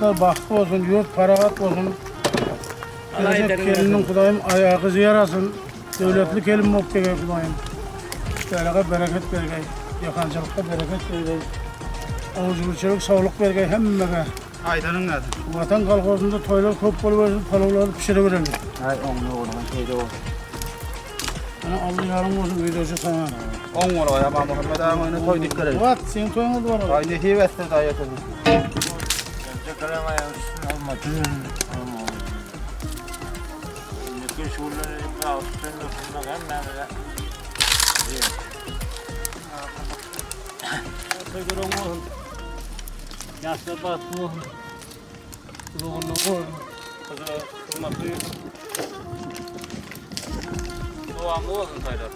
Ýaşlar bagtly bolsun, ýurt parahat bolsun. Geljek geliniň Hudaýym aýagy ýarasyn. Döwletli gelin bolup gegeý Hudaýym. Işleriňe bereket bergeý. Ýakançylykda bereket bergeý. Awjybilçilik saglyk bergeý hemmege. Aýdanyň gelsin. Watan kolhozynda toýlar köp bolubersin, palawlary pişiribereli. Aý oňuna bolgun şeýle bolsun. Ana Alla ýaryň bolsun öýdeşi saňa. Oň bolaý Aman Muhammet agaň öýüne toý diýip geleýin. Wat, seň toýuňyz bar. Aý nesip etse daýy otursun. Geljek aýak üstüne almaty. Indiki şugullanyp üstüne hemmämize. Toý gören bolsun. Ýaşlar bagtly bolsun. Uzagyndan bolsun. Gyza hurmatly. Dowamly bolsun toýlar.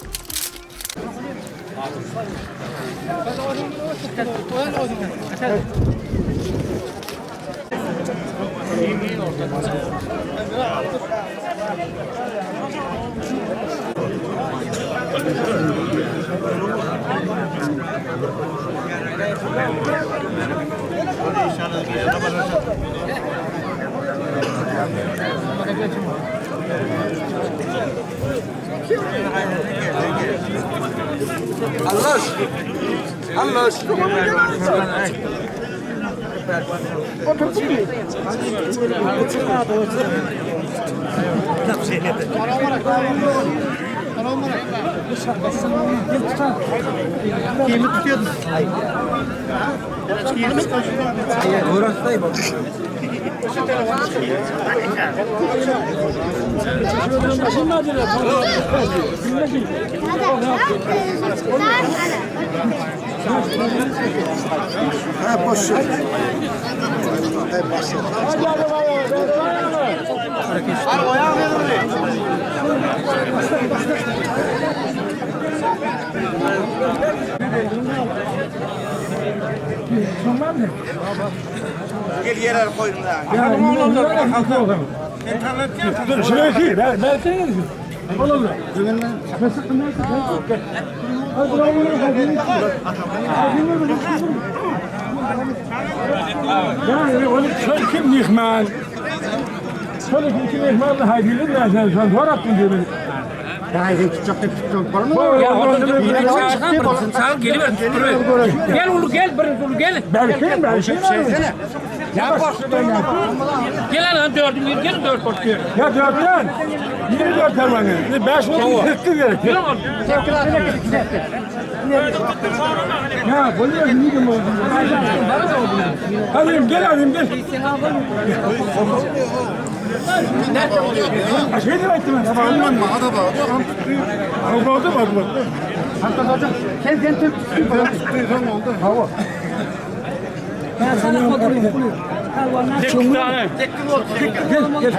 Kim mihman? Şöyle kim mihman haydi sen sen zor attın diyor. Sağ geliver. Gel ulu gel birinci ulu gel. Belki belki. Ya Gel lan dördün gel dört boş diyor. Ya dörtten 24 tane. Beş oldu 40 gerek. Ya bu ne ne oldu? Hadi gel hadi gel. Şey de ettim ben. Tamam mı? Oldu mu? Sen sen tut. Hava. Ben sana kontrol Sekiz tane. Gel gel.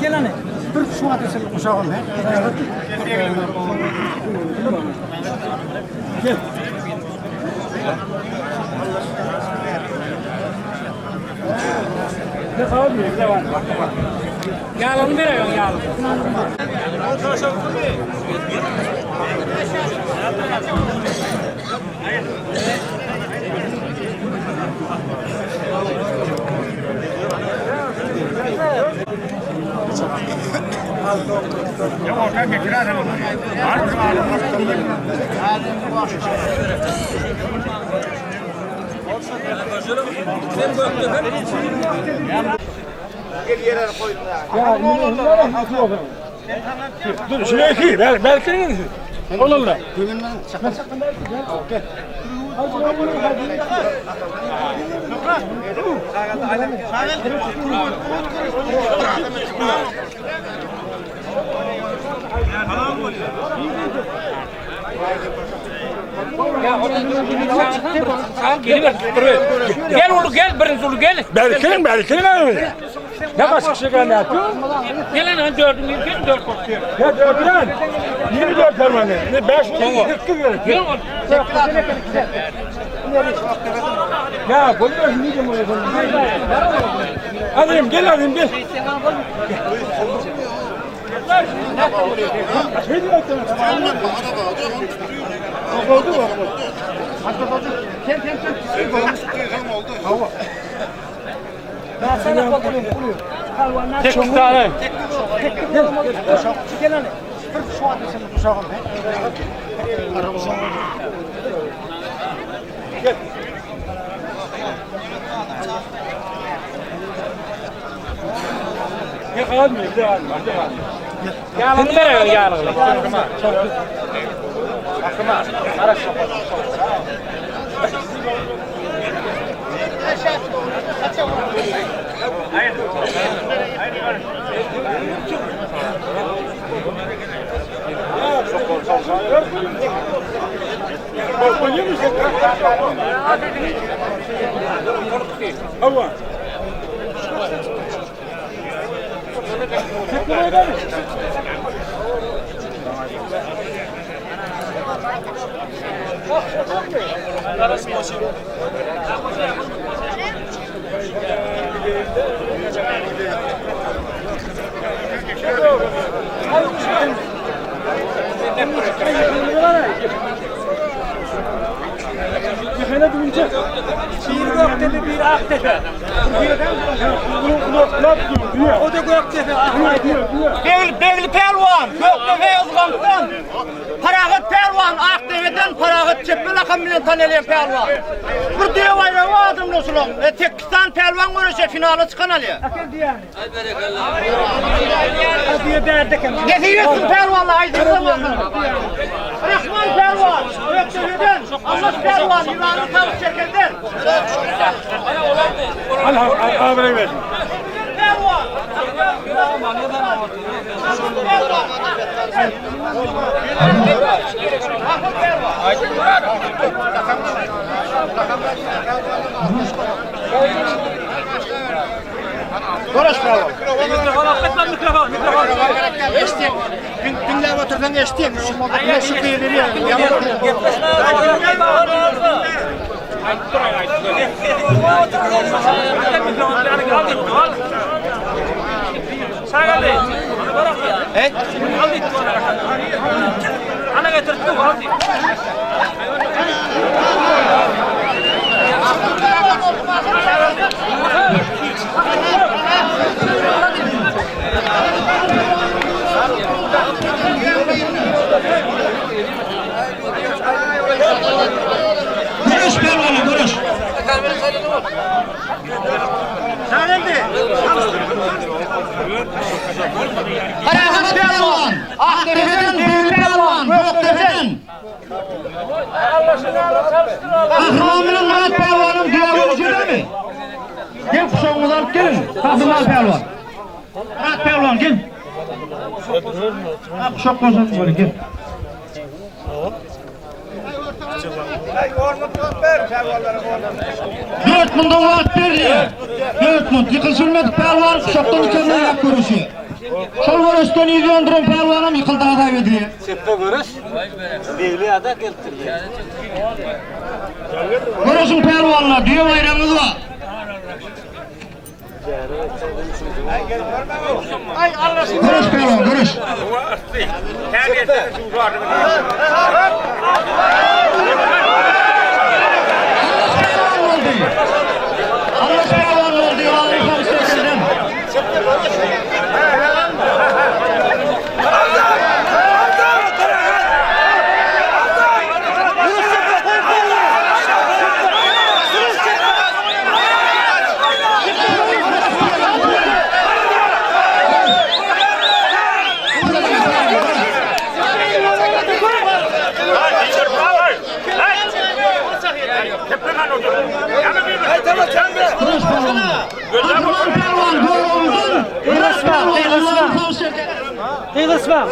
Gel anne. Bir şu ateşi kuşağım he. Gel. Yağlarını veriyorsun yağlarını. Dur şuraya ki ver belki Olur da. Sağ geliver. Gel ulu gel birinci ulu gel. Belki belki ne? Ne başka şey ne yapıyor? Gel lan dördün gel dört boş diyor. Ya dörtten 24 tane. Beş oldu 40 gerek. Gel Ya bu ne ne oldu? Hadi gel hadi gel. Şey de ettim. Oldu mu? Sen sen tut. Hava. Sekiz tane. Ýalyny berer ýalyny. Bir Gökdepe, bir Aktepe. O da Gökdepe, Begli, Begli pälwan, Gökdepe Ýazgaňdan. Parahat pälwan, Akdepeden Parahat çepbe lakam bilen tanalýan pälwan. Bir düýe baýragy bar adamlar şulaň. E, Tekistan pälwan göreşe finala çykan alýar. Nesip etsin pälwanlar aýdymda bakalım. Rahman pälwan, Gökdepeden, Allah pälwan, Ýylany tawus çekenden. Allah Allah versin. Pälwan. Dinläp otursaň eşitýän. Şu Ana getirtdi, aldy. Görüş pälwany, görüş. Parahat pälwan, Akdepeden Begli pälwan, Gökdepeden. Gahryman bilen Myrat pälwanyň düýe görüşi mi? Gel kuşagyňyzy alyp geliň. Gahryman pälwan. Myrat pälwan gel. Ha, kuşak bolsun böyle gel. Dört mundan wagt berilýär. Dört munt. Ýykylşylmadyk pälwan kuşakdan içerden ýap görüşi. Şol görüşden ýüz döndüren pälwanam ýykyldy hasap edilýär. Görüşiň pälwanlar, düýe baýragyňyz bar. Görüş pälwan, görüş. Allah pälwan boldy. Allah pälwan boldy. Ýylanyň tawus çekenden. Görüş pälwan. Gahryman pälwan Görogludan. Görüş pälwan. Ýylanyň tawus çekenden. Gygyrsma.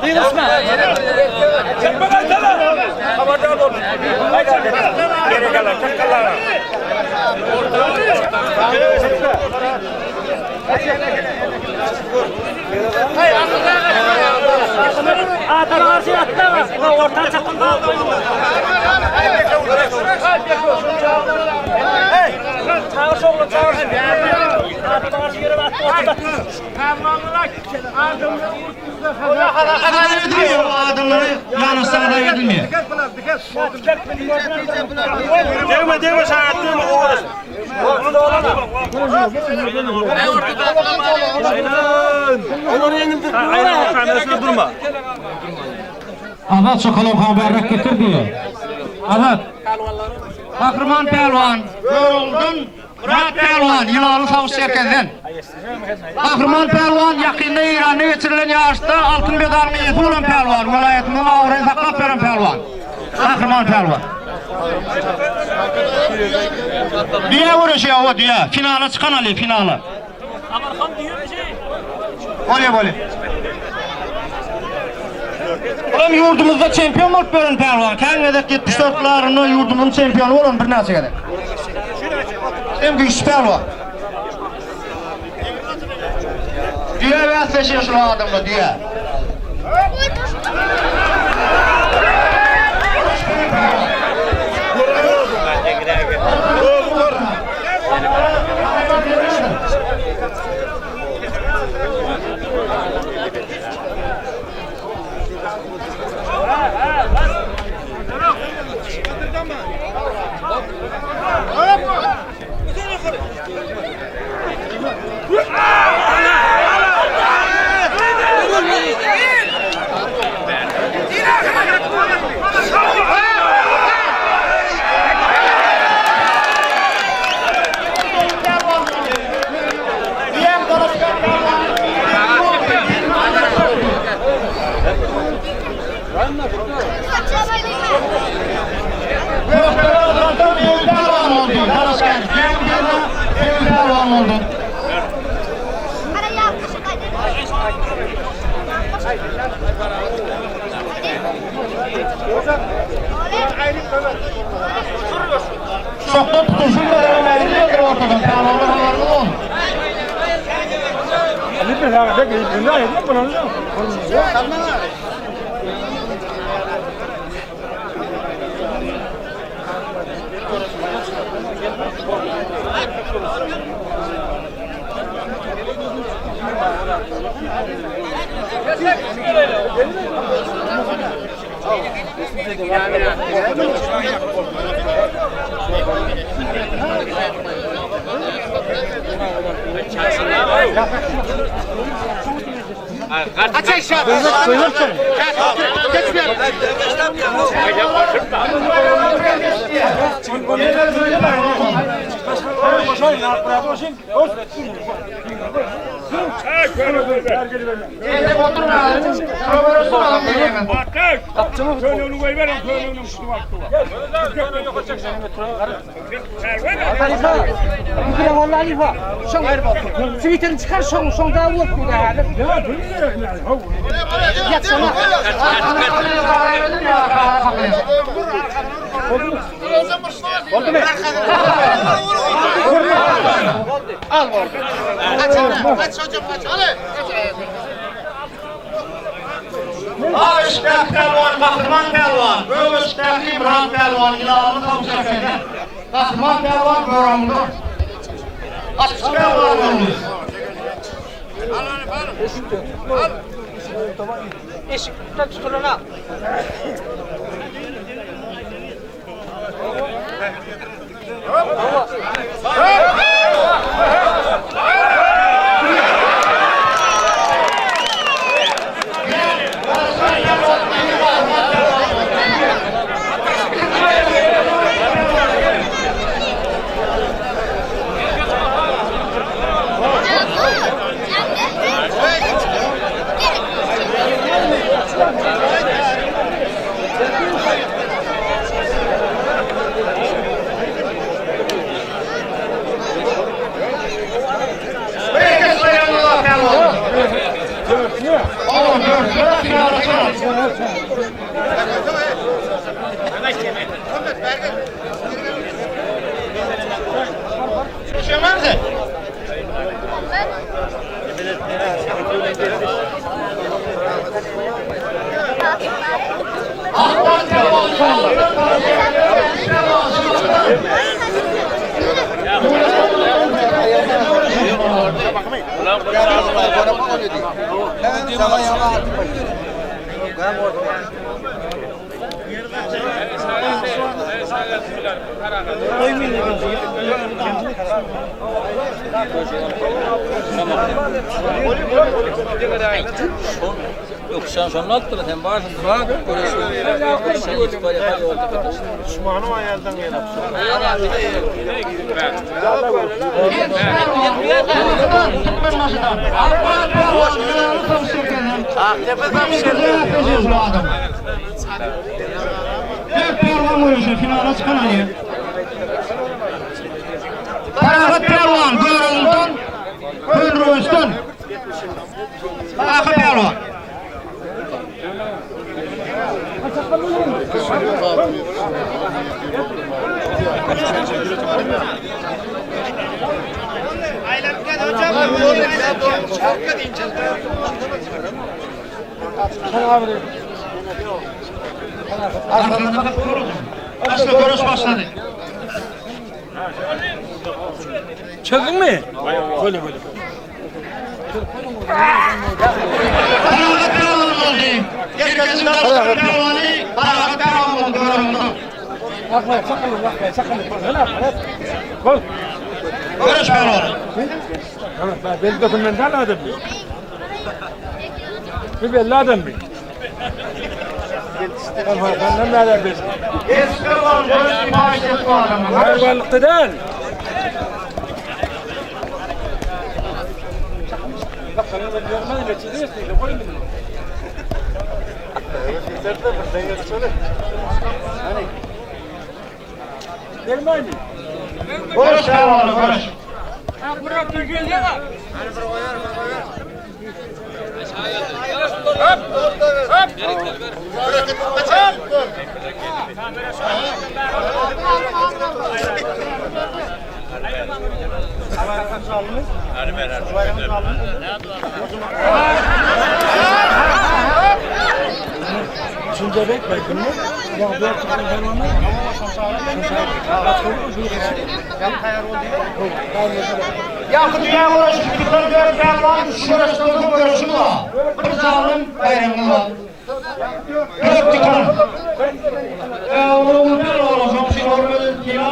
Gygyrsma. Adama garşy atlama. Orta çakın. Çağır oğlum çağır. Adama garşy yürü atla ortada. Adalet edilmiyor bu adamları yalnız adalet edilmiyor. Degme degme sana degme oğlum. Azat şokolad haberrek getir diýýär. Azat. Gahryman pälwan Görogludan Myrat pälwan Ýylanly sawuş merkezden. Gahryman pälwan ýakynda Eýranda geçirilen ýaryşda altyn medalyň eýesi bolan pälwan, welaýatymyzyň abraýyny saklap beren pälwan. Gahryman pälwan. Düýe göreşi hawa düýe. Finala çykan alýar finala. Bolýa bolýa. Olam ýurdumyzda çempion bolup beren pälwan. Kän gezek 74 larynda ýurdumyzyň çempiony bolan birnäçe gezek. Hem güýçli pälwan. Düýe bäsleşýär şul adamlar düýe. Şokda tutuşun beremegini ortadan. Pälwanlar habarly bolsun. Twitter'ini çıkar şoň şoň da bolup bu da häzir. Ýatsana. Aşkak pälwan, Gahryman pälwan, Göweçdäki Myrat pälwan, Ýylanly sawçy Gahryman pälwan Görogly. Açyk pälwan boldy. Eşikden tutulana. Dört pälwan göreşe finala çykan alýar. Parahat pälwan Görogludan, Könürgençden. Kaka pälwan. Başla görüş başladı. Çözdün mü? Böyle böyle. Parahat pälwan oldy. Merkeziň daşky pälwany Parahat pälwan boldy Görogludan. Görüş pälwany. Belli dokumental adam mı? Bir belli adam mı? Eski pälwan görüş nümayiş etdi bu adamı. Hayvanlıkta değil. Görüş pälwany görüş. Ýa dünýä görüşi bir dört pälwan şu görüşde görüşü var. Bir zalim baýramly var. Dört dikan. Oğlum ne olacak? Şu görmedi ya.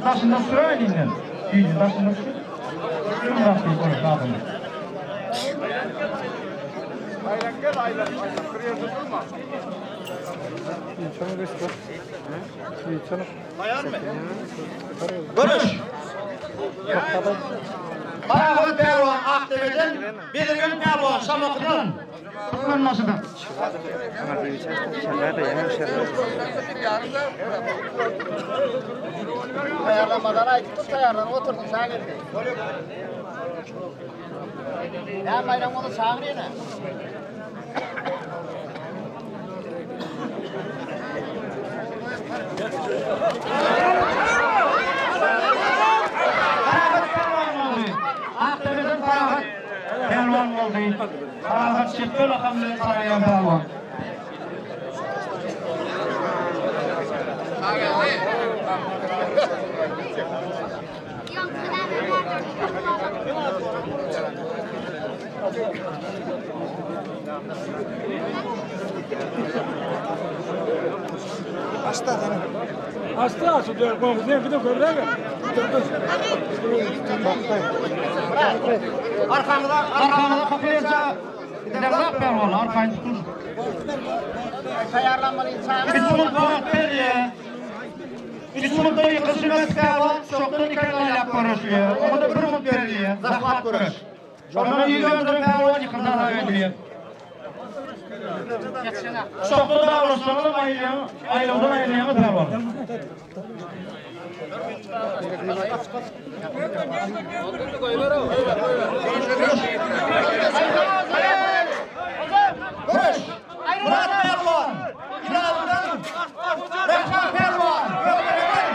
Daşynda süreýin. Daşynda sür. Görüş. Parahat pälwan Akdepe'den, Bedirgen pälwan Şamaky'dan. Türkmenbaşy'dan. Ayarlamadan aytıp tayarlan oturdun sağa geldi. Ya bayram oldu sağa yine. Parahat pälwan oldy. Akdepe'den Parahat pälwan oldy. Parahat çekme lakamly taraýan pälwan. Hasta şu diyor, ne bir de görürler. Arkaňyza, arkaňyza kapyýança Derlap pälwan arkaýyn tutun. Tayarlanmalı insan. Üç mut wagt berýär. Üç mutda ýykyşmak pälwan şokdan iki aýlap görüşýär. Ona da bir mut berilýär. Zahmat görüş. Şondan ýüz öndüren pälwan ýykyldan öýdýär. Şokda da ulaşmaly aýlaň, aýlawdan aýlaň pälwan. Görüş. Murat Pehlivan. Hilal'dan. Rahman Pehlivan. Gökdepe'den.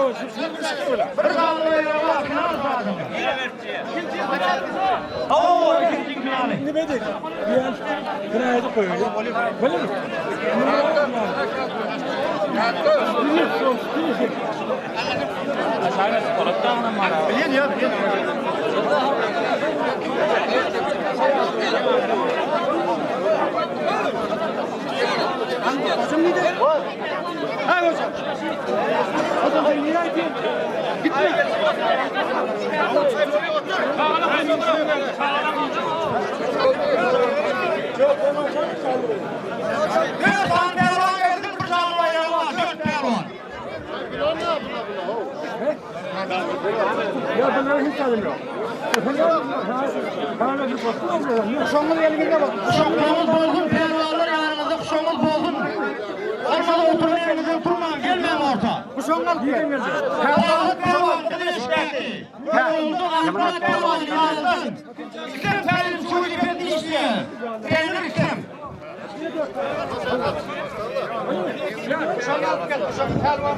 Bir janly baýragy bar, final adamlar. Hawa, ikinji finaly. Dört sany pälwan gelsin, bir janly baýragy bar, dört pälwan. Guşaklaryňyz bolsun, pälwanlar ýanyňyzda guşagyňyz bolsun. Bolmasa oturan ýeriňizden turmaň, gelmäň orta. Parahat pälwan gyzyl eşikdäki. Görogludan Akmyrat pälwan ýaldan. Ikisem tälimçi wezipesinde işleýär. Trener ikisem.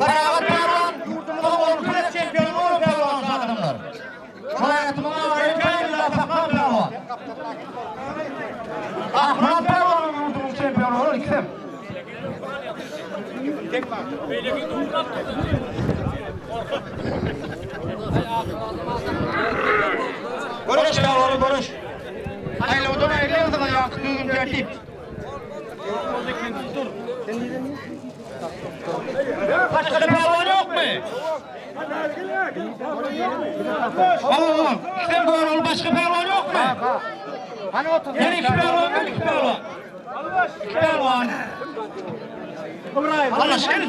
Parahat pälwan ýurdumyzyň olimpiýa çempiony bolan pälwan adamlar. Welaýatymyzyň abraýyny kän ýyllar saklan pälwan. Akmyrat pälwanyň ýurdumyzyň çempiony bolan ikisem. Göreş pälwany göreş. Aýlawdan aýrylansyňyz ýaňky düzgün tertip. Başga-da pälwan ýokmy? Hawa, sen görogly başga pälwan ýokmy? Ýene iki pälwan gel, iki pälwan. Iki pälwan. Alaş gel.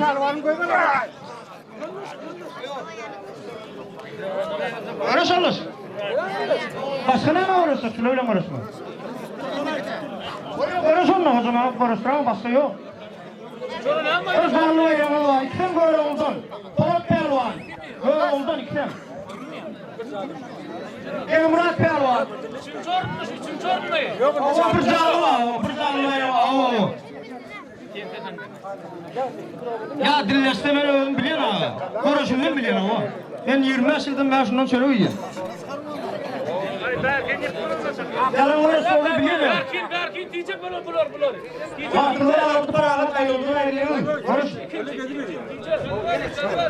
Göreş alaş. Başga näme göreşjek? Şular bilen göreşme. Göreş onda hocam, göreşdiren başga ýok. Bir sanly baýragyňyz bar. Ikisem Görogludan. Polat pälwan. Görogludan ikisem. Elmyrat pälwan. Üçünji orunmuş, üçünji orunmy? Hawa, bir janly bar, bir janly baýragy bar. Hawa, hawa. Ýa dilleşse men özüm bilýän aga. Göreşimden bilýän hawa. Men 25 ýyldan bäri şundan çörek iýýän. Ýalan göreş bolsa bilýän men. Berkin, Berkin diýjek bolar bular bular. Batyrlar alty bir agat aýyldyr aýylýan. Göreş.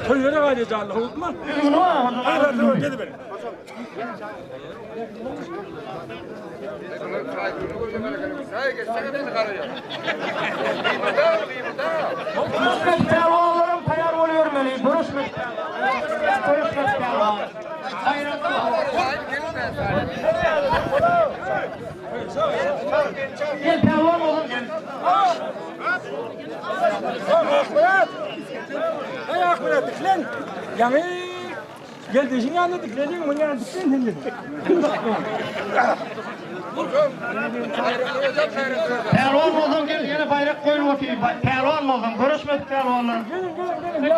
Toýlara gaýda janly howutma. Düzgüni bar. Gediber. Görüşmek pälwanlaram taýar bolubermeli. Görüşmek Görüşmek pälwan. Gel pälwan oğlum gel. Akmyrat! Hey Akmyrat diklen! Ýaňy Geldişiň ýanynda diklediň, muny ýanynda diklen sen dedim. Pälwan bolsaň gel ýene baýrak goýulyp otyr. Pälwan bolsaň görüşmedik pälwanlar. Geliň, geliň, geliň. Ýa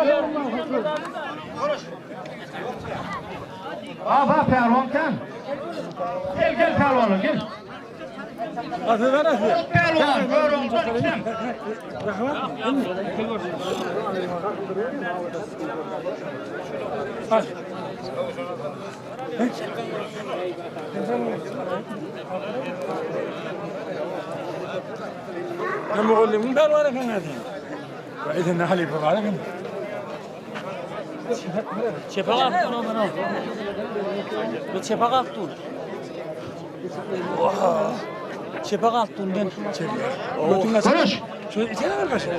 Ba ba pälwan kän. Gel gel pälwanlar gel. Asy ver asy. Pälwan görüňden kim? Rahmat. Ne mugallymyň pälwan eken hadi. Sen halypa bar eken. Çepe kalk dur aman Bu çepe kalk dur. Çepe kalk dur ben. Görüş. Şu içeri ver kaşı.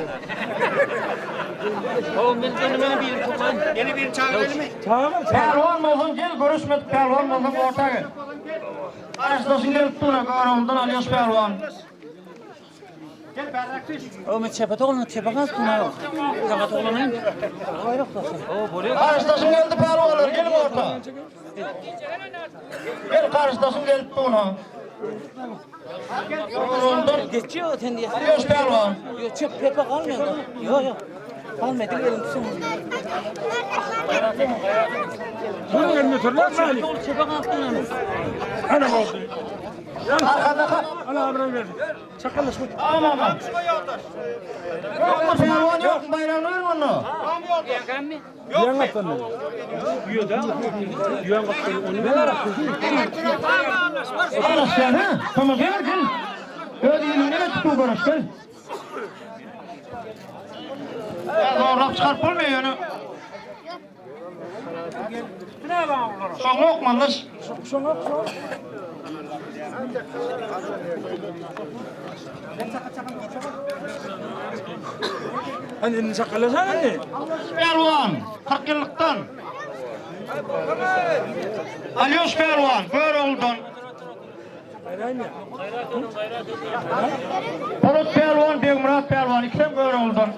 Oğlum ben önüme bir toplayın. Çağır, çağır. Pälwan bolsaň gel görüşmedik pälwan bolsaň orta gel. Garşydaşyň gelip dur, görüňden alýaş pälwan. Oğlum çepe toğlunu çepe kalk dur. Çepe toğlunu. Garşydaşyň geldi pälwanlar geliň orta. Gel garşydaşyň gelip dur. Görüňden Geçiyor sen diye. alýaş pälwan. Yok çep pepe kalmıyor. Yok yok. Pälwan ýok, baýragyny beriň onda. Garaşýan ha? Tomaşa ber gel. Öz iliňden ötüp bu göreş gel. Zorlap çykaryp bolmaýar ýöne. Şoňok mandaş. Şoňok şoňok. Hani indi çakalaşan indi. Pälwan 40 ýyllykdan. Alýoş Pälwan Görogludan. Polat Pälwan Begmyrat Pälwan ikisem Görogludan.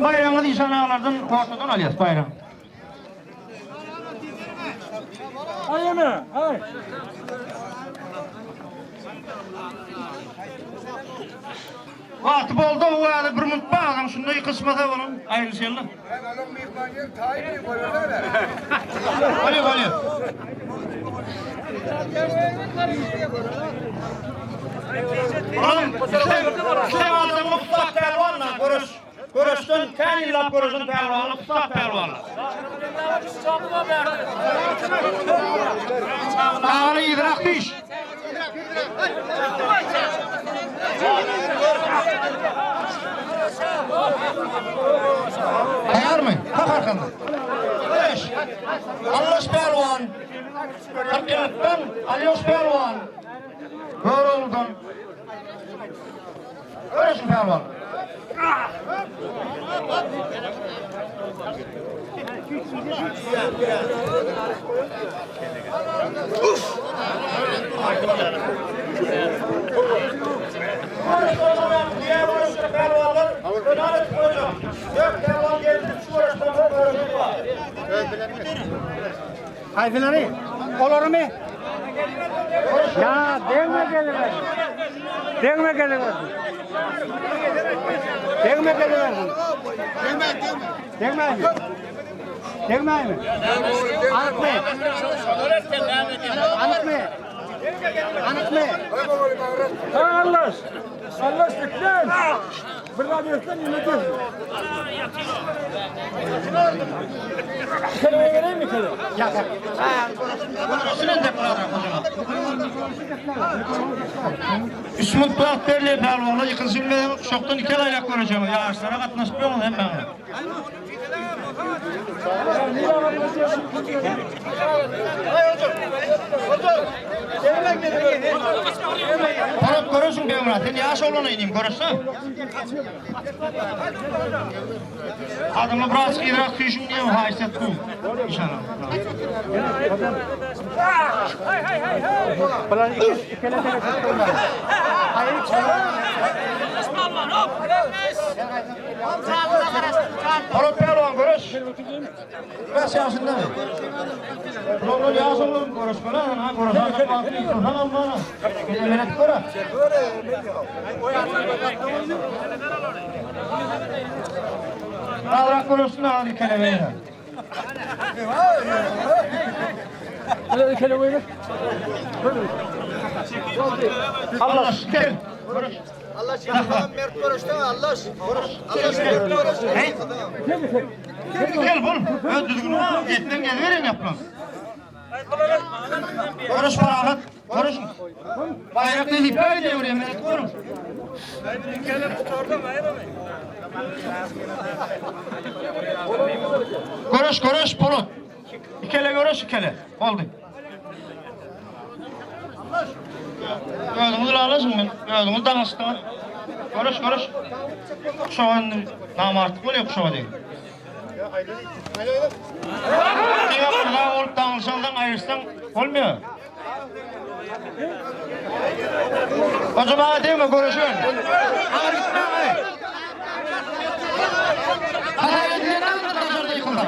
Baýragyňyzy işan agalardan ortadan alýas baýragy. Aý ene, aý. Wagty boldy bu ýaly bir munt bar adam şunda ýykyşmasa bolan aýrylyşaly. Bolýar bolýar. Olam sen adamyň ussat pälwanlar göreş. Göreşden kän ýyllap göreşen pälwanlar ussat pälwanlar. Tagaly yzyrak düş. Taýarmy? Kak arkanda. Göreş. Allaş pälwan. 40 ýyllykdan Alýoş pälwan. Görogludan. Göreşiň pälwan. Haýsylary? Olarymy? Ýa, degme geliber. Degme geliber. Degme geliber. Degme, degme. Degme. Degme. Anykmy? Anykmy? Anykmy? Allah. Allah beklen. Bir radyodan yine dur. Kelime vereyim mi kelime? Üç munt wagt berilýär pälwanlar ýykylşy bilmeden uşakdan iki el aýlap göreceğim. Ýaryşlara gatnaşyp ýoňuz hemmäňiz. Tarap göreşiň Begmyrat, sen ýaş oglan inim göreşse. Adamlar biraz yrak süýşüň diýen haýyş etdim. İnşallah. Polat Pälwan göreş. Kaç ýaşynda? Olar ýaş oglan göreşmeli, ha göreş. Tamam bana. Meret göre. Alrak göreşsin abi kelebeğine. Allah gel. Allah şifadan mert görüşten Allah. Allah mert görüşten. Hey. Gel bul. Öz düzgün etten gel veren yaplan. Görüş parahat. Görüş. Bayrak ne iptal ediyor ya meret görün. Görüş görüş Polat. İkele görüş ikele. Oldu. Özüňiz alasyn men. Özüňiz daňyşdyňyz. Görüş görüş. Şowan namartlyk bolýar şowa diýip. Diňe bir bolup daňyşandan aýyrsaň bolmaýar. Hoca bana degme görüşün. Agyr gitme aý. Hasap edilen daşarda ýykyldy.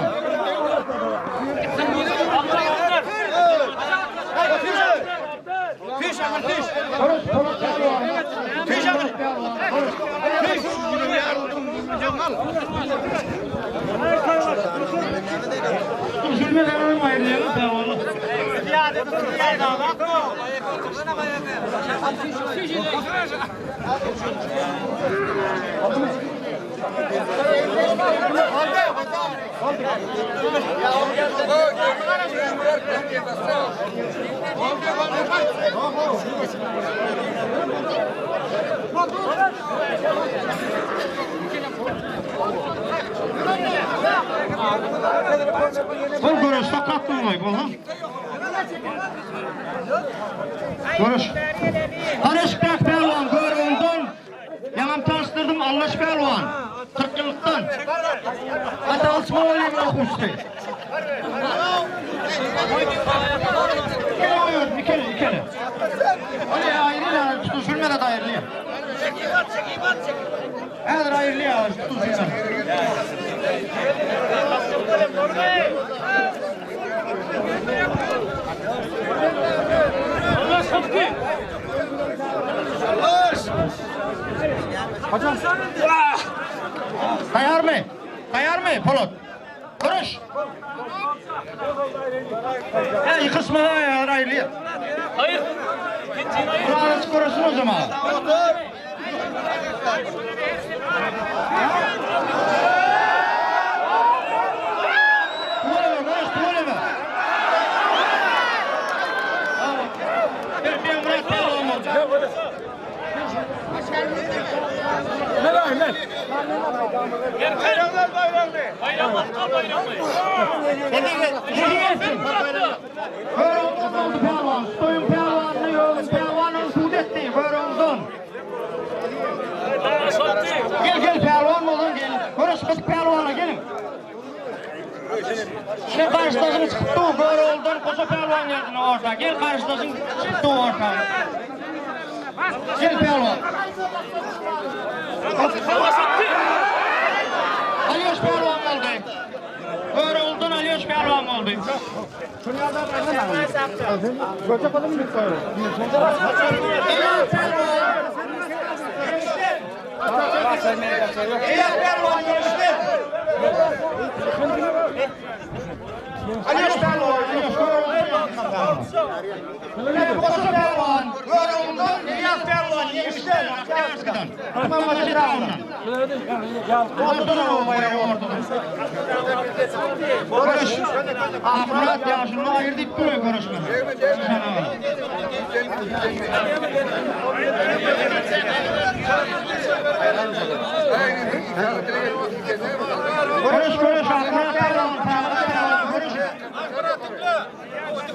Bol göreş saklap durmaý bol ha. Göreş. Gareş Bek pälwan Görogludan ýaňam tanyşdyrdym Allaş pälwan 40 ýyllykdan. Ata Osmanowyň okuwçysy. Ikele goýuň, ikele, ikele. Hadi aýryl, tutuşulmana da aýrylýar. Häzir aýrylýar, tutuşulmana. Taýarmy? Taýarmy, Polat? Görüş. He, ýykysmaga häzir aýrylýar. Hayır. Kuraly görüşsün o zaman. Tüweleme, görüş, tüweleme. Bir Begmyrat pälwan boldy. Görogludan oldy pälwan. Stoýuň pälwanyny, ýoluň pälwanyny sud etdi. Görogludan. Gel, gel pälwan bolsaň gel. Göreşmedik pälwana geliň. Gel garşydaşyň çykyp dur. Görogludan goşa pälwan gelsin orta. Gel garşydaşyň çykyp dur orta. Gel pälwan. Alýoş pälwan boldy. Görogludan Alýoş pälwan boldy. Eýýäm pälwan. Eýýäm pälwan ýeňişdi. Alýoş pälwan, Alýoş Goşa pälwan, Görogludan Ylýas pälwan ýeňişdi. Oktýabrskidan. Türkmenbaşy etrabyndan. Ortadan o baýragy ortadan. Göreş. Akmyrat ýaşuly aýyr diýip dur göreşmedi. Göreş göreş Akmyrat pälwan, Parahat pälwan göreş.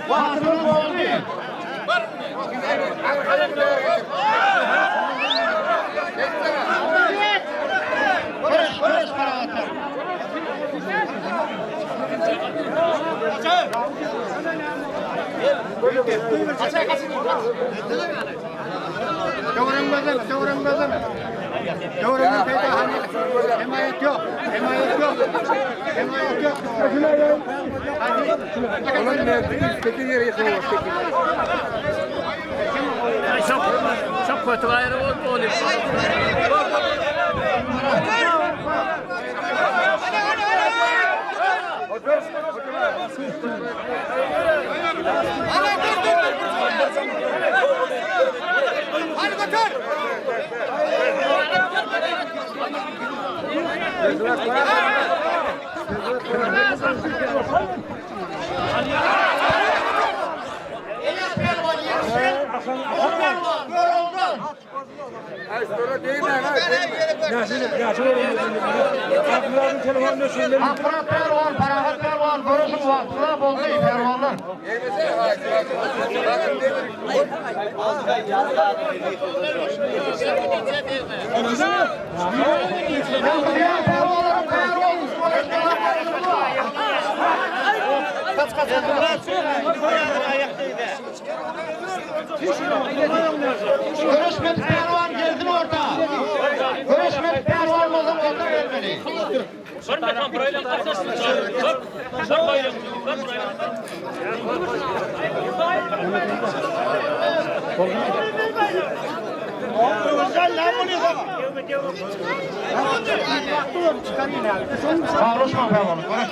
Wagtyňyz boldy. Göreş göreş Parahat pälwan. Döwrem gözleme, döwrem gözleme. Döwremden peýda hani hemaýat ýok, hemaýat ýok. Hemaýat ýok. Çok çok kötü gaýry boldy ol. Ylýas pälwan ýeňişdi. Goşa pälwan Görogludan. Akmyrat pälwan, Parahat pälwan göreşiň wagtyna boldy pälwanlar. Ýa pälwanlaryň taýýar bolsun göreşmäge. Göreşmedik pälwan gelsin orta. Göreşmedik pälwan bolsaň orta gelmeli. Saglaşma pälwan, görüş.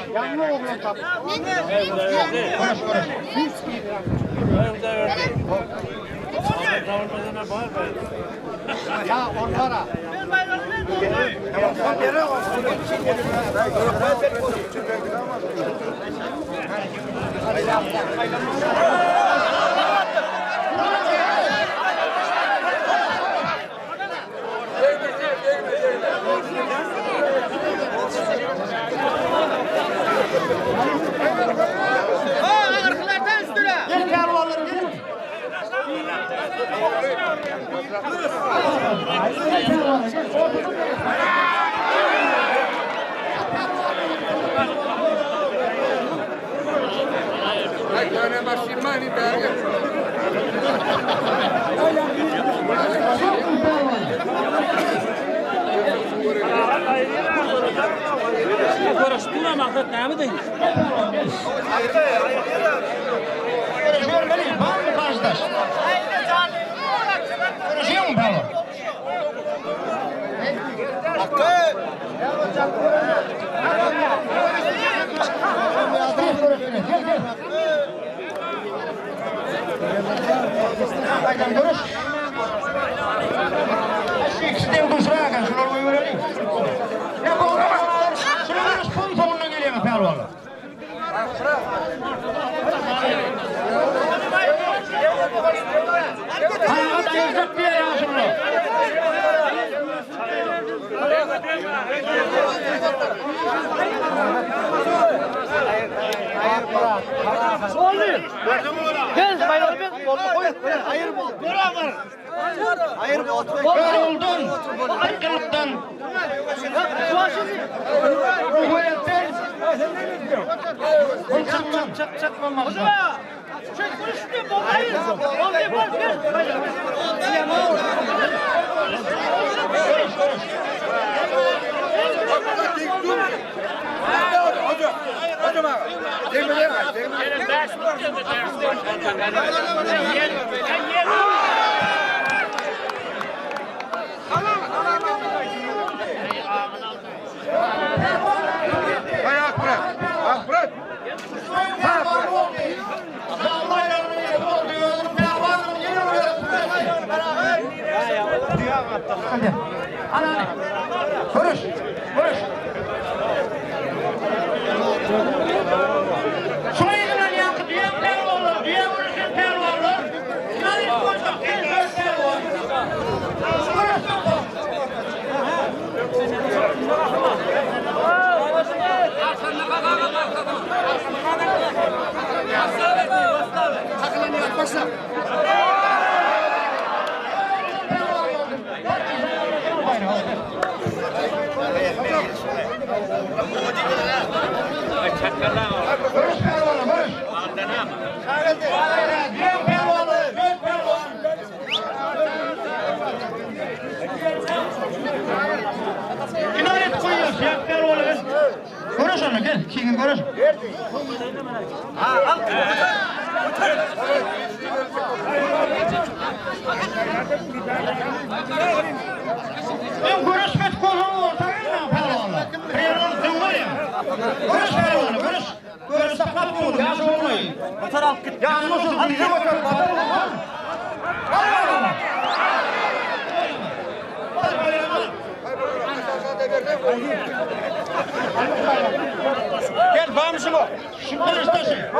Görüş, görüş. Gel pälwanlar gel. Görüşdüň maksat näme diýdi? Görmeli, barmy garşydaş? Görüşýäňmi pälwan? Gel, gel. Gaýdan görüş. Şu ikisi deň duşrak eken, şular goýbereliň. Ya bu şular görüş pul soňuna gelýär pälwanlar. Parahat aýyrjak diýýär ýaşuly. Yoruldan, aýkylykdan. Ruhuyetden. Çık çık çık olmaz. Görüş, görüş. Şuna ýygylan ýaňky düýe pälwanlar, düýe görüşen pälwanlar. Ýa bolsa gel gör pälwan. Görüş. Görüş pälwanlar, görüş. Düýe pälwanlar, düýe pälwan. Inaret koyuyoruz ya pälwanlar. Görüş onu gel, kimin görüş. Ben görüşmek konu ortaya pälwanlar. Pälwan döwür ya. Görüş pälwanlar, görüş. Görüş saklap dur, ya olmayın. Ya nasıl bize bakar, bakar Al. Al. Gel bamşılo. Şu görüş taşı.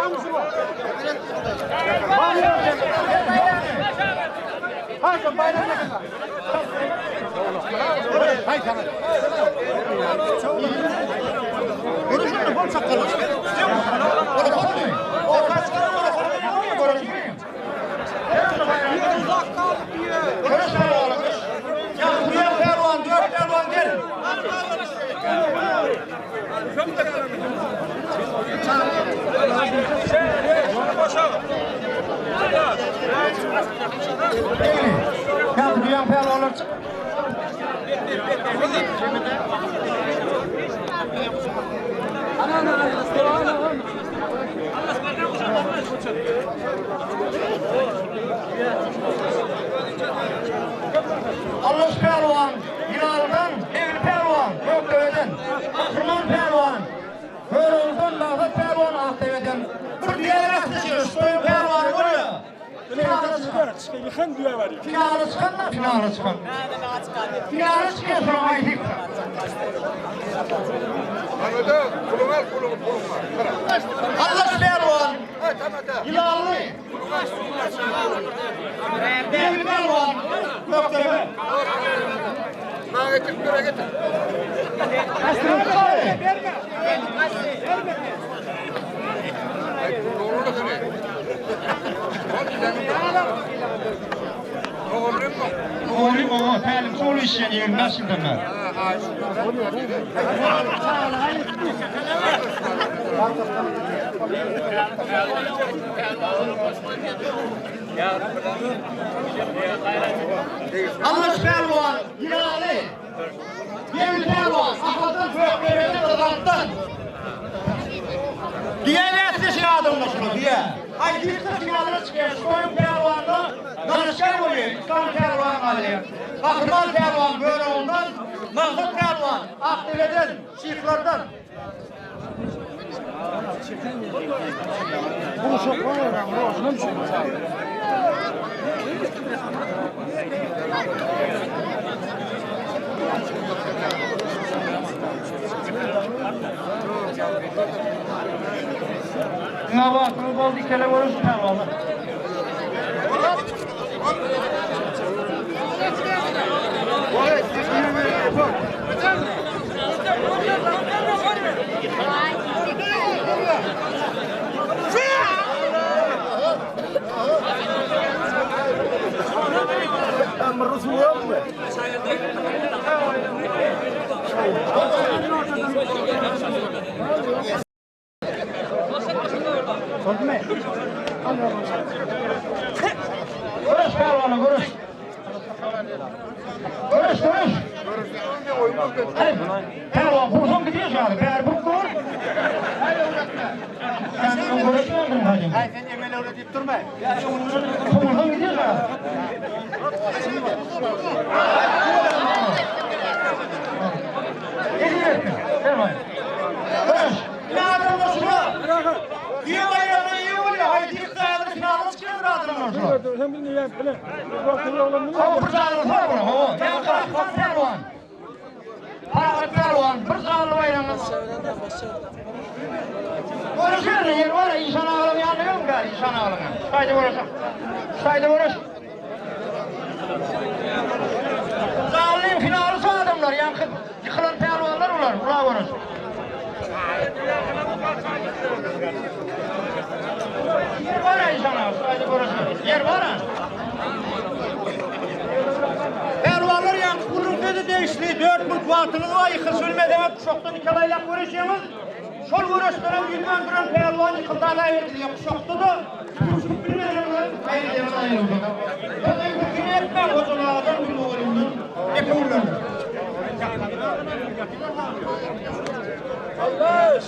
Görüş onu, bol sakal. Onu korkmayın. O kaç kere onu korkmayın. Görüş. Görüş pälwanlar, görüş. Ya buraya pälwan, dört pälwan gel. Ya dünya pälwanlar çık. çykan düýe barýar. Finala çykan da finala çykan. Finala çykan soň aýdyp. Allah pälwan. Ýylanly. Begli pälwan. Gökdepe. Maňa getir, bire getir. Oğlum o tälim sol işleýän 25 ýyldan bäri. Allaş pälwan, Ýylaly. Begli pälwan, Ahaldan, Gökdere'den, Yzatdan. Diýen bäsleşik adamlar şular, diýe. Aý, ýyksa finalyna çykýar, şoýuň pälwanyna garaşýan bolýar, Islam pälwan galýar. Gahryman pälwan Görogludan, Maksat pälwan Akdebeden, Şyhlardan. Diňe wagtyňyz boldy, ikele görüşip pälwanlar. Görüş pälwana, görüş. Görüş, görüş. Hadi, pälwan bursaň gidýär şaly, bäri burup gör. Sen görüşmändirin hajy. Aý sen emel öwre diýip durma. Bursaň gidýär şaly. Görüş. Ne adamlar şuna? Diýe baýragyna eýe bolýar. Haý diýip häzir finala çykýandyr adamlar şular. Hawa bir janly sor buna, hawa. Ýa Gahryman pälwan. Parahat pälwan bir janly baýragyna. Görüşerin ýer bar, işan agalaň ýanyna gelin gäri, işan agalaň ýanyna. Şaýda görüş. Şaýda görüş. Janlyň finaly şu adamlar, ýaňky ýykylan pälwanlar bular, bular görüş. Ýer bar işan aga, şaýda görüş. Ýer bar. Pälwanlar ýaňky gürrüň sözi degişli, 4 minut wagtyňyz bar, ýykylyş bilmeseňiz guşakdan iki alaýlap görüşýäňiz. Şol göreşlerem ýüz döndüren pälwan ýykyldy alaýberdi, guşakda-da tutuşyp bilmeseňiz aýrylyňyz aýryldy. Öňe pikir etmäň hojalagadan bir mugallymdan epewler. Allaş!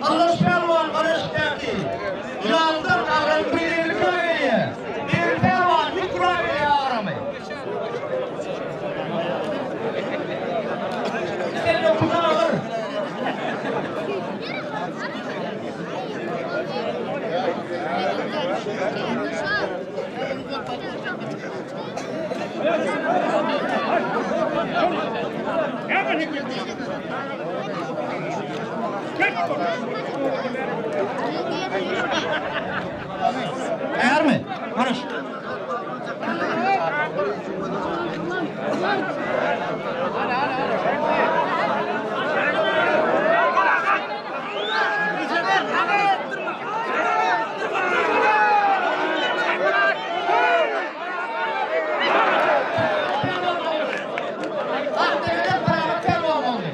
Allaş pälwan Garaşdäki ýaldan agramy 150 kilo gelýär. Begli pälwan 100 kilo gelýär agramy. 59 agyr. Ärmi? Görüş. Akdere'den Parahat Pälwan boldy.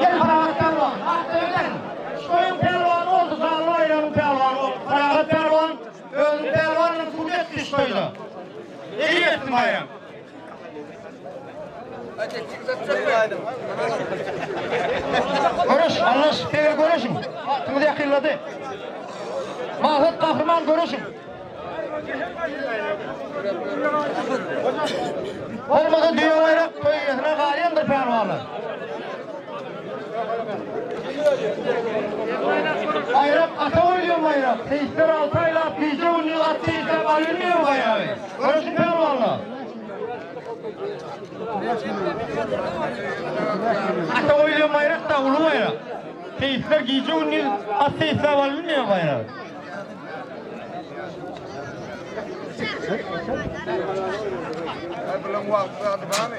Gel Parahat Pälwan, Akdere'den. Şoýuň pälwany boldy, Zally Baýramyň pälwany boldy. Parahat Pälwan özüniň pälwanyny subut etdi şoýda. Eý etsin Baýram. Göreş, Allaş, begli göreşiň. Wagtyňyz ýakynlady. Maksat gahryman göreşiň. Bolmasa düýe baýrak toý eýesine galýandyr pälwanlar. Baýrak ata goýulýan baýrak. Seýisler 6 aýlap gije-gündiz at seýisläp alynmaýan baýragy. Göreşiň pälwanlar. Ata goýulýan baýrak da uly baýrak. Seýisler gije-gündiz at seýisläp alynmaýan baýragy.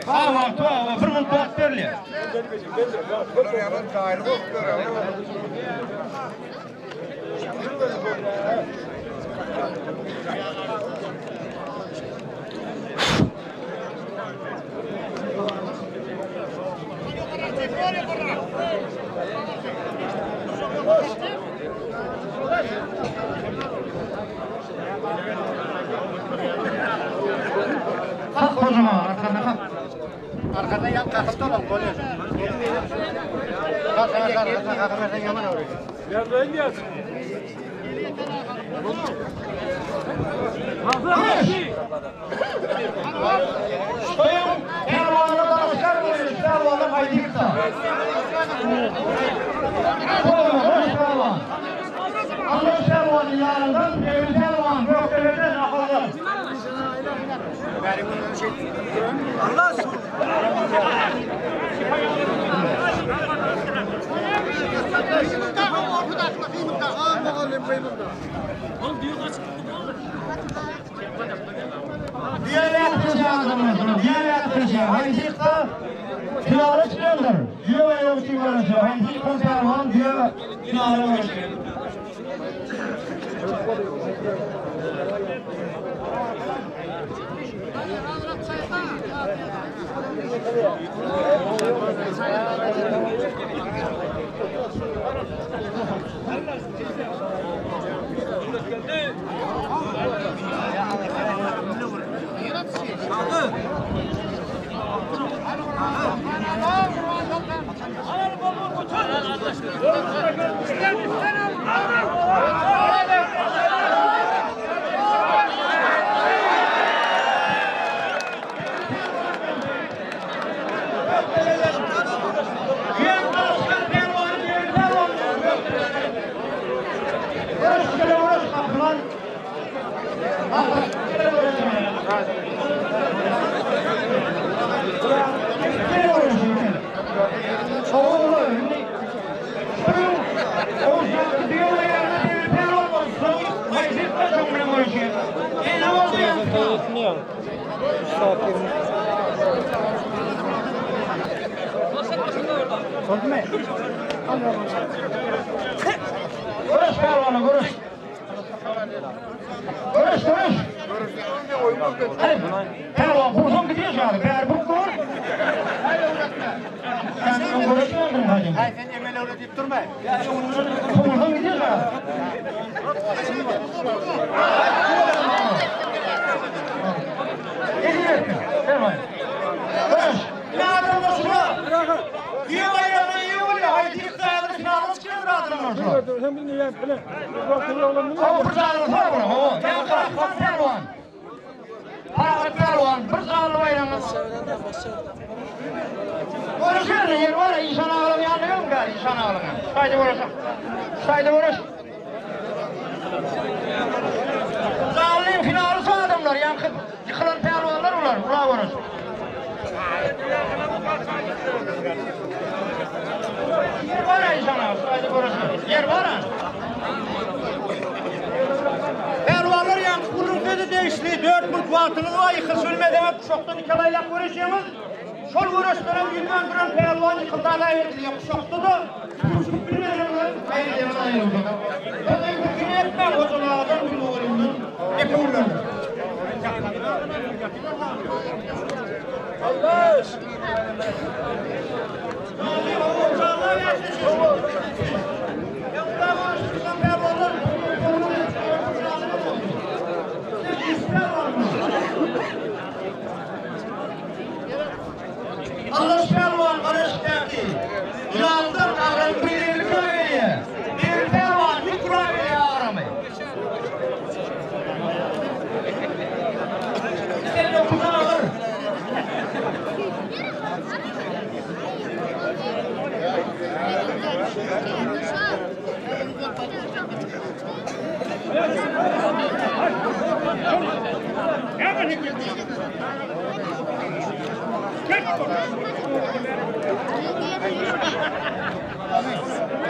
Ha, wagty bar, bir minut wagt berilýär. Kalk hocam arkana kalk. Arkada yan kalkıp da bolýar. Kalk kalk kalk kalk kalk yaman oraya. Toýuň pälwanyna dalaşgär bolýar, pälwanlar haýdykda. Boş pälwan. Allah pälwanyň ýanyndan, Begli pälwan Gökdepeden Ahaldan. Diýer ýatyrşa adamlar, diýer ýatyrşa, haýsykda finala çykandyr. Düýe baýragy üçin göreşer, haýsykda pälwan düýe finala göreşer. Düýe dalaşgär pälwany Begli pälwan Göreş gele göreş gahryman. Görüş pälwana görüş. Görüş görüş. Pälwan vursan gidiyor şu an. Bäri burup gör. Sen görüşmedin hacım. Ay sen emel öyle deyip durma. Vursan gidiyor şu an. Görüş. Ne adamlar şuna? Düýe baýragyna eýe bolýar. Haýdykda häzir finala çykýandyr adamlar şuna. Hawa bir janly sor buna. Hawa. Ýa Gahryman pälwan. Parahat pälwan bir janly baýragyny. Görüşerin ýer bar, işan agalaň ýanyna gelin gäri, işan agalaň ýanyna. Şaýda görüşeň. Şaýda görüş. Janlyň finaly şu adamlar, ýaňky ýykylan pälwanlar bular, bular görüş. Ýer bar işan aga, şaýda görüşeň. Ýer bar. Pälwanlar ýaňky gürrüň sözi degişli 4 minut wagtyňyz bar, ýykylyş bilmeseňiz guşakdan iki aýlap görüşýäňiz. Şol göreşlere ýüz döndüren pälwan ýykyldan aýrylýar. Guşakda-da tutuşyp bilmeseňiz aýrylýar aýrylýar. Öňe gürrüň etmäň, hojalardan, mugallymdan, epewlerden.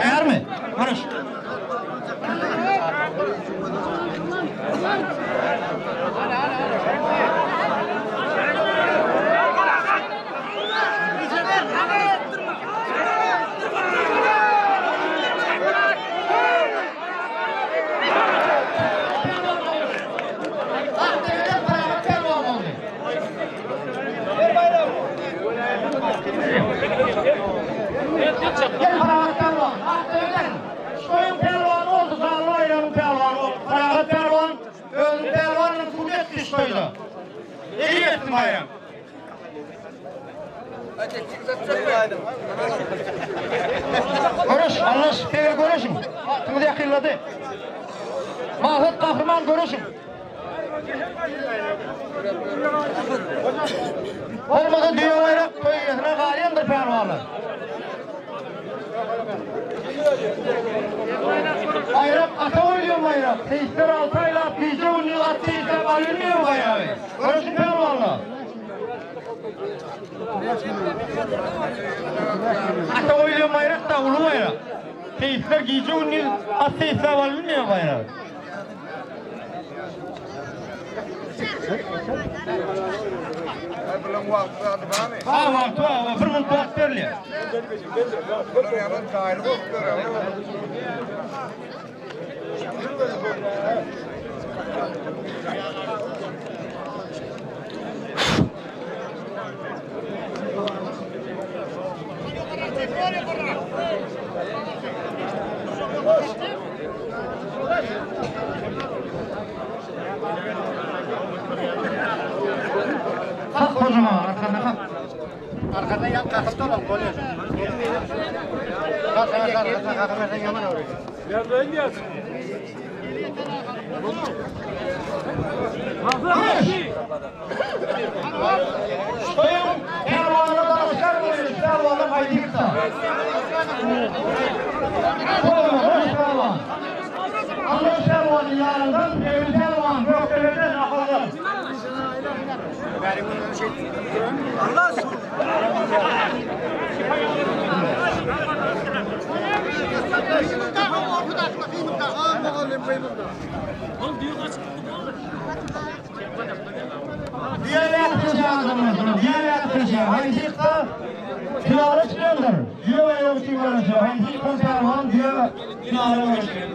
Tayarmy? Görüş. Akdere'den Parahat Pehlivan boldy. Gel Parahat Pehlivan, Akdere'den Şoýuň pälwany boldy, Sanly baýragyň pälwany boldy. Parahat Pälwan özüniň pälwanyny subut etdi şoýda. Eýe etsin baýram. Göreş, Allaş, tegir göreşiň. Wagtyňyz ýakynlady. Maksat Gahryman göreşiň. Bolmasa düýe baýrak toý eýesine galýandyr pälwanlar. Baýrak ata goýulýan baýrak. Seýisler alty aýlap gije-gündiz at seýisläp alynmaýan baýragy. Göreşiň pälwanlar. Ata goýulýan baýrak da uly baýrak. Seýisler gije-gündiz at seýisläp alynmaýan baýrak. Ha wagty bar, bir minut wagt berilýär. Kalk hojam aga, arkanda kalk. Arkanda yan kalkyp dolan bolýar. Kalk arkanda kalk yaman oluyor. Toýuň pälwanyna dalaşgär bolýar, pälwanlar aýdypda. Bolma, boş pälwan. Allaş pälwanyň ýanyndan Begli pälwan Gökdereden Ahaldan. Düýe bäsleşýän adamlar şular, düýe bäsleşýär. Haýsy ýyksa finala çykandyr. Düýe baýragy üçin göreşer. Haýsy ýykan pälwan düýe finala göreşer.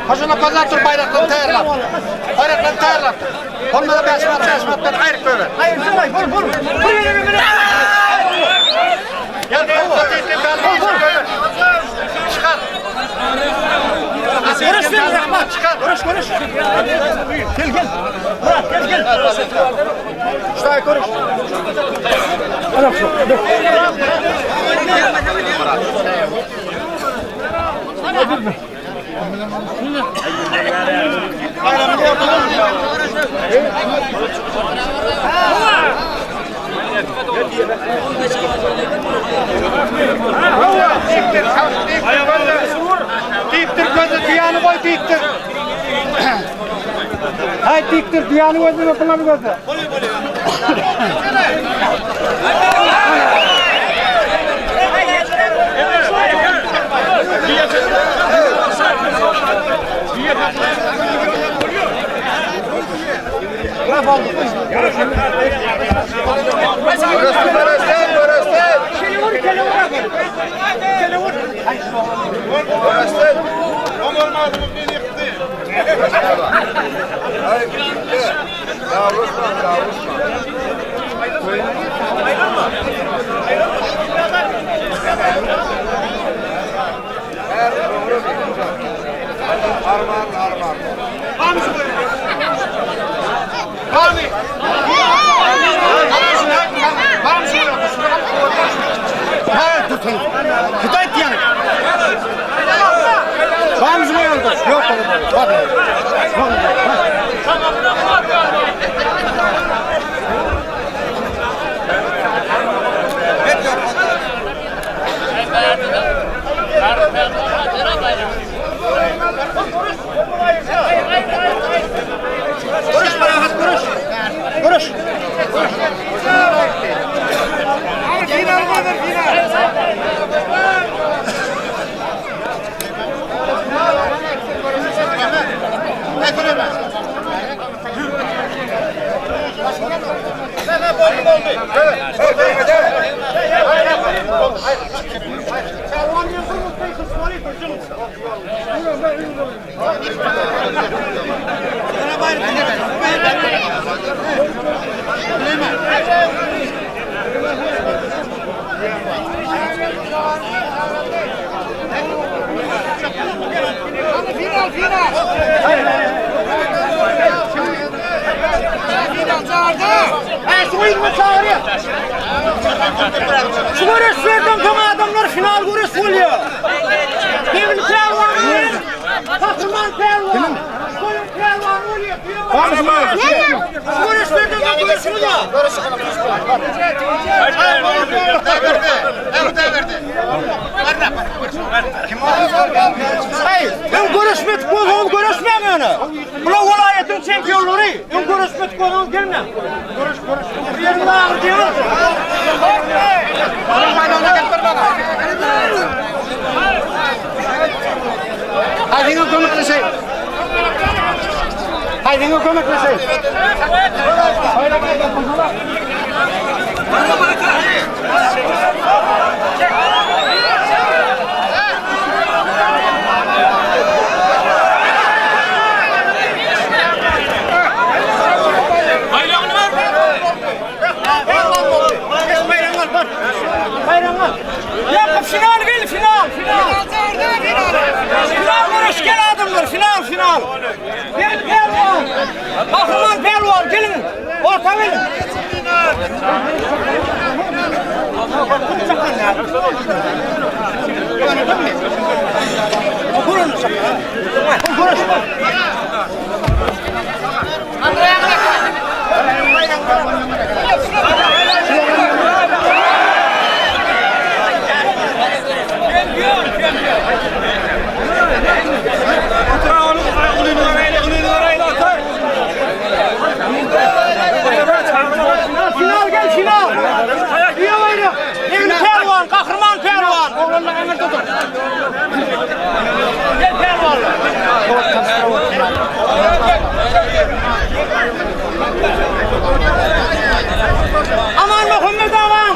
Hoşuna pazar tur bayraklarını tayarlap. Bayraklarını tayarlap. Olmada 5 manat 5 manattan ayrık böyle. Hayır, vur, vur. Vur, Ya vur. Çıkar. Görüş bir Rahman. Çıkar. Görüş, görüş. Gel, gel. Murat, gel, gel. Şuraya görüş. Diktir gözü diyanı koy diktir. Hay diktir, düýäni gözüne, bulam gözü. Şu göreşlerden soň adamlar final göreş bolýar. Begli pälwan bilen Gahryman pälwan. Goýun pälwan bolýar. Şu göreşlerden soň göreş bolýar. Hey, öň göreşmedik bolsaňyz göreşmäň ýöne. Bular welaýatyň çempionlary. Öň göreşmedik bolsaňyz gelmäň. Göreş, göreş. Bir ýeriňiz agyrdyňyz. Haýdyňa kömekleşeýin. Haýdyňa kömekleşeýin. Ýa final gel final final. Final göreş gel adamlar final final. Gel pälwan. Gahryman pälwan geliň. Orta gelin. Final gel final. Düýe baýrak. Egni pälwan, gahryman pälwan. Oglanlar aňyrda dur. Gel pälwanlar. Aman Muhammet agaň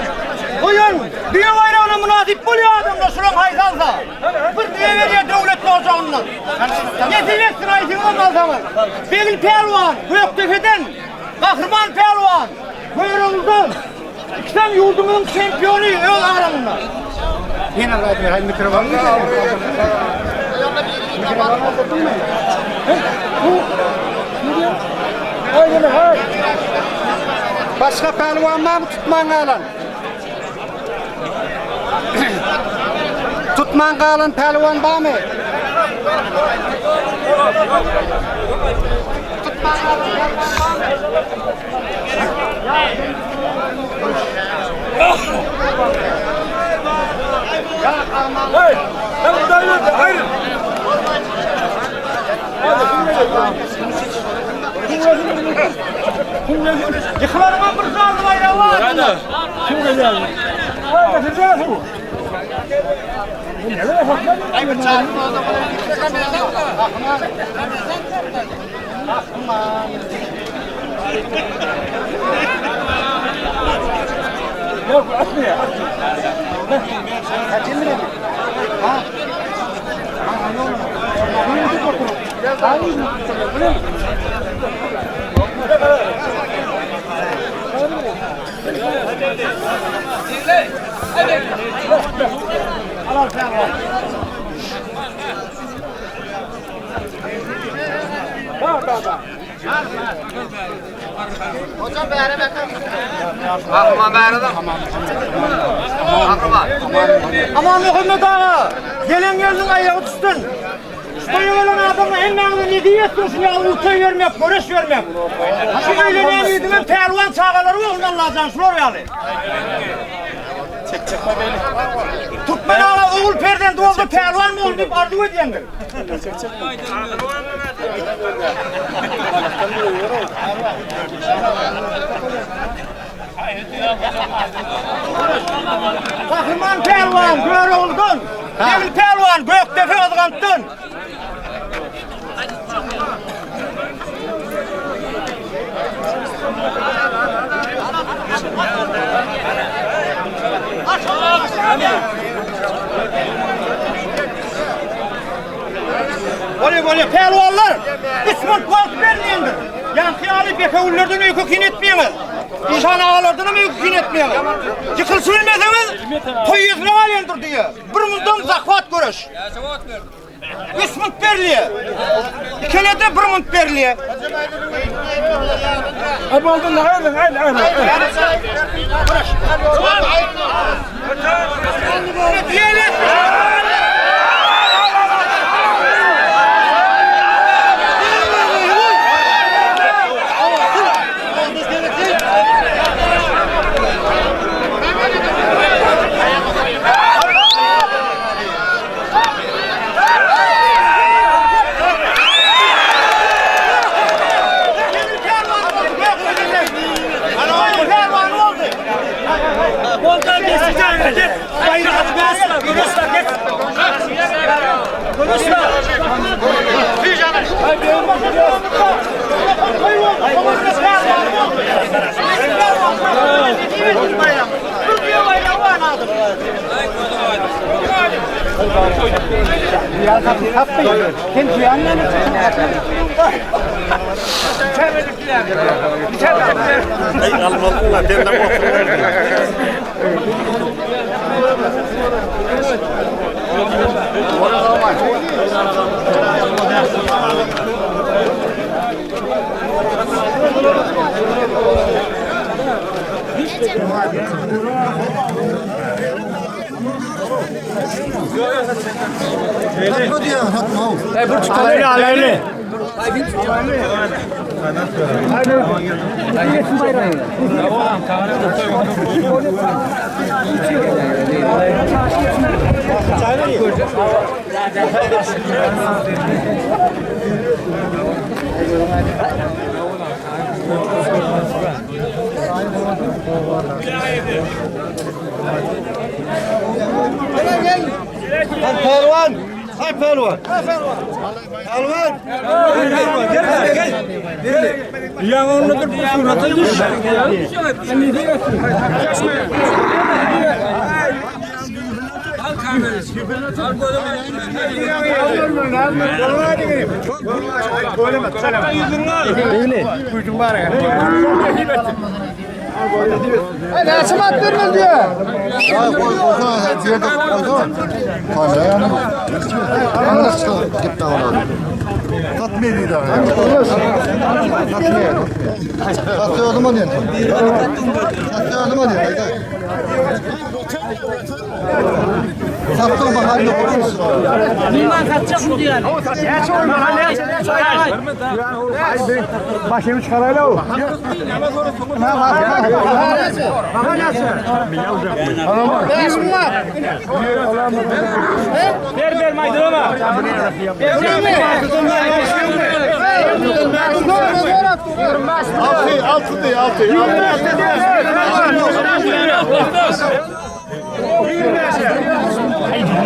goýan düýe baýragyna mynasyp bolýar adamlar şulaň haýsy alsa. Bir düýe berýär döwlet ojagyndan. Nesip etsin haýsyňyzam alsaňyz. Begli pälwan Gökdepeden, Gahryman pälwan Görogludan. Ikisem ýurdumyzyň çempiony öz agramynda. Başga pälwan barmy tutman galan? Tutman galan pälwan barmy? Tutman galan pälwan barmy? Ýykylaryňam bir janly baýragy bar. Amanmuhammet aga, gelen gelniň aýagy düşsün. Şu toýa gelen adamlar hemmäňize nesip etsin şuny ýaly uly toý bermek, göreş bermek. Şu öýlenýän ýigidiňem pälwan çagalary bolsun Allajan şular ýaly. Türkmen aga ogul perzenti bolsa pälwan bolsun diýip arzuw edýändir. Gahryman pälwan Görogludan, Begli pälwan Gökdepe Yzgantdan. Bolýa bolýa pälwanlar, üç minut wagt berilýändir. Ýaňky ýaly bekewüllerden öýke-kine etmeýäňiz. Işan agalardan hem öýke-kine etmeýäňiz. Ýykylyşy bilmeseňiz, toý ýesine galýandyr diýýä. Bir mundan zahwat göreş. Üç munt berilýär. Ikelede bir munt berilýär.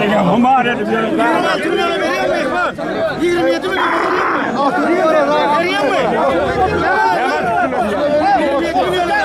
Humar edip ýörün. 26 milyona berýärmi Mehman? 27 milyona berýärmi? Berýärmi? 27 milyona.